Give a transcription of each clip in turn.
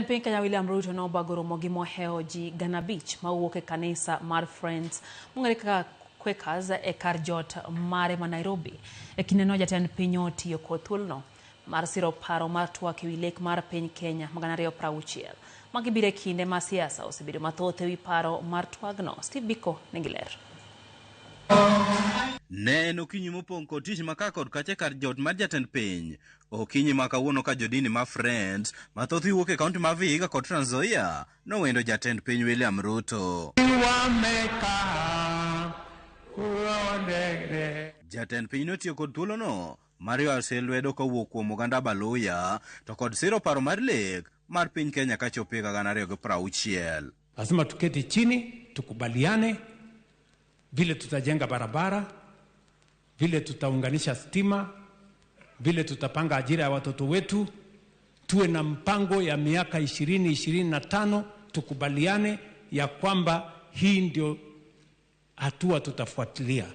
Jatend piny Kenya William Ruto nobago romo gi mohewo ji 5,000 mawuok e kanisa mar Friends mong'ere kaka Quakers e kar jot mare ma Nairobi. E kindeno jatend piny otiyo kod thuolono mar siro paro mar twak ewi lek mar piny Kenya ma 2060. Magi biro e kinde ma siasa osebedo mathoth ewi paro mar twagno. Steve Biko nigi ler. Ne en okinyi mopong' kod tich ma ka kod kacha e kar jot mar jatend piny. Okinyi ma kawuono ka jodini ma Friends mathoth wuok e kaunti ma Vihiga kod Trans Nzoia nowendo jatend piny William Ruto. Jatend piny notiyo kod thuolono mar ywayo lwedo kowuok kuom oganda Baluya to kod siro paro mar lek mar piny Kenya kachopo higa 2060. Lazima tuketi chini tukubaliane vile tutajenga barabara, vile tutaunganisha stima, vile tutapanga ajira ya watoto wetu. Tuwe na mpango ya miaka 2025, tukubaliane ya kwamba hii ndio hatua tutafuatilia.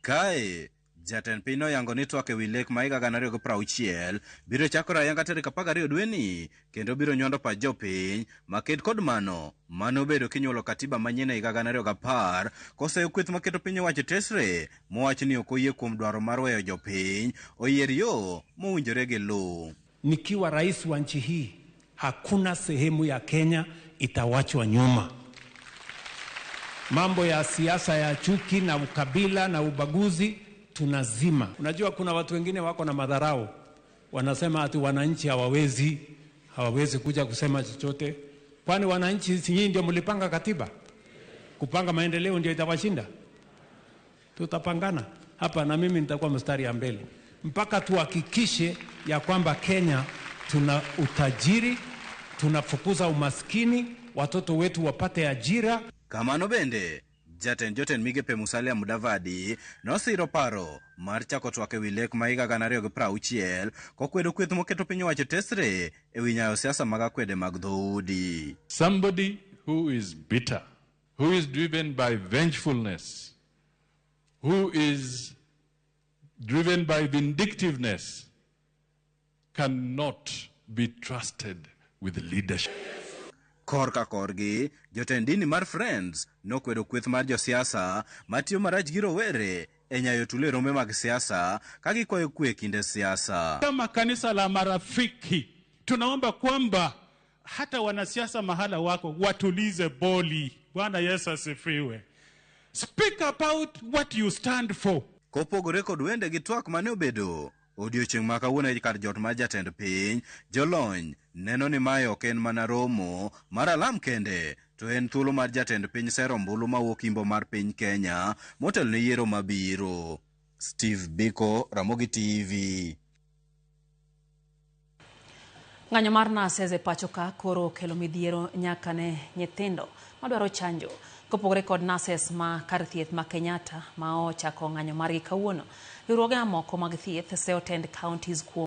Kae jatend piny noyango ni twak ewi lek ma higa 2060 biro chakore ayanga tarik 12 dweni kendo biro nywando pach jopiny maket kod mano manobedo kinyuolo katiba manyien e higa 2010 koseyo kweth maketo piny owacho tesre mowach ni ok oyie kuom dwaro mar weyo jopiny oyier yo mowinjore gi luw. Nikiwa rais wa nchi hii, hakuna sehemu ya Kenya itawachwa nyuma. Mambo ya siasa ya chuki na ukabila na ubaguzi tunazima. Unajua kuna watu wengine wako na madharau, wanasema ati wananchi hawawezi kuja kusema chochote. Kwani wananchi si nyinyi ndio mlipanga katiba? Kupanga maendeleo ndio itawashinda? Tutapangana hapa na mimi nitakuwa mstari ya mbele mpaka tuhakikishe ya kwamba Kenya tuna utajiri, tunafukuza umaskini, watoto wetu wapate ajira. Kamano bende jatend jotend migepe Musalia Mudavadi nosiro paro mar chako twak ewi lek ma higa 2060 kokwedo kweth moketo piny owacho tesre ewi nyayo siasa mag akwede mag dhoudi. Somebody who is bitter, who is driven by vengefulness, who is driven by vindictiveness, cannot be trusted with leadership. Korka korgi, jotend dini mar Friends nokwedo kweth mar josiasa matiyo marach gi rowere e nyayo tulo e rombe mag siasa ka gikwayo kwe e kinde siasa. Kama kanisa la marafiki tunaomba kwamba hata wanasiasa mahala wako watulize boli. Bwana Yesu asifiwe. Speak about what you stand for. Kopogore kod wende gi twak mane obedo odiochieng' ma kawuono e kar jot mar jatend piny, jolony neno ni mae ok en mana romo mar alam kende, to en thuolo mar jatend piny sero ombulu mawuok imbo mar piny Kenya motelo ne yiero mabiro. Steve Biko, Ramogi TV. Ng'anyo mar nurses e pacho ka koro okelo midhiero nyaka ne nyithindo madwaro chanjo. Kopogore kod nurses ma kar thieth ma Kenyatta ma ochako ng'anyo margi kawuono, riwruoge mamoko mag thieth seyo tend counties kuom